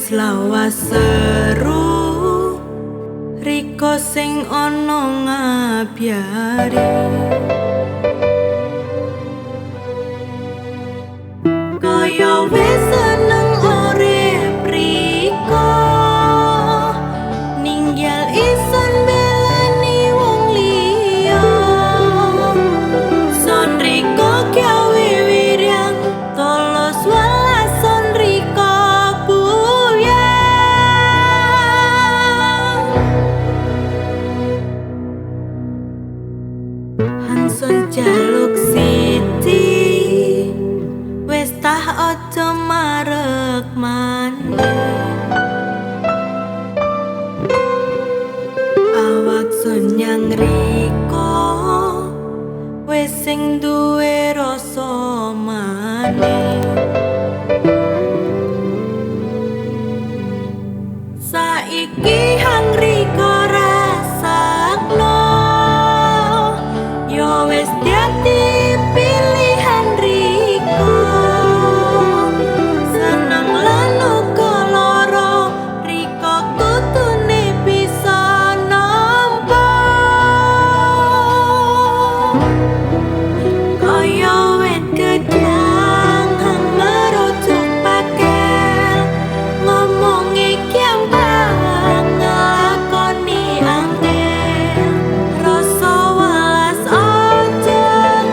wis lawas seru riko sing ana ngabyari. Kaya wis seneng urip riko, ninggal ison belani wong liya. Son riko gawe wiryang tolos welas son riko buyang. Hanson jaluk siji wis tah aja marek maneh. Awak sun nyang riko wis sing duwe rasa maneh. Saiki hang riko rasakno, yo wis dadi pilihan riko. Seneng lan uga lara riko kudune bisa nampa. Kaya wit gedang hang merujuk pakel, ngomongi gampang nglakoni angel. Rasa welas aja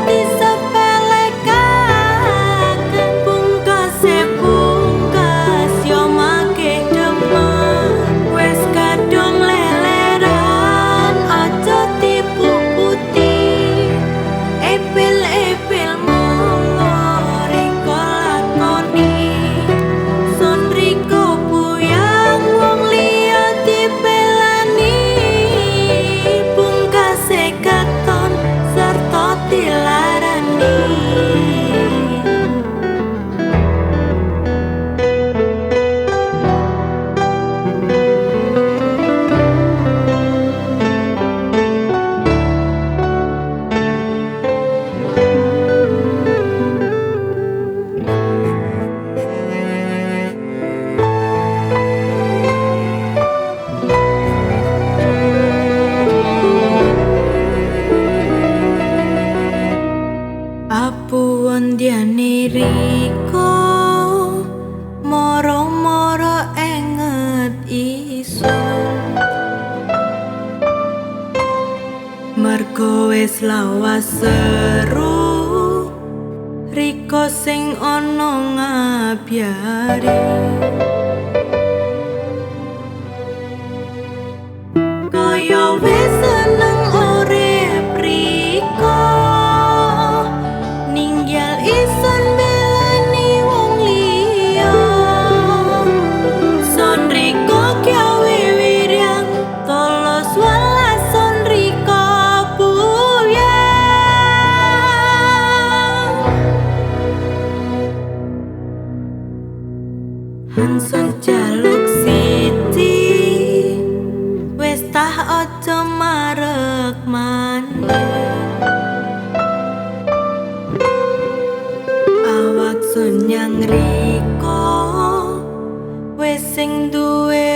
disepelekaken, pungkase pungkas yo makeh demen. Wis kadung leleran aja dipuputi, epil-epil mula riko lakoni. Son riko buyang wong liya dipelani, pungkase katon serta dilarani. Apu wondiane riko moro-moro enget isun, mergo wis lawas seru riko sing ana ngabyari. Kaya wis seneng urip riko, ninggal ison belani wong liya. Son riko gawe wiryang tolos welas son riko buyang. Hanson jaluk siji wis tah aja marek maneh. Awak sun nyang riko wis sing duwe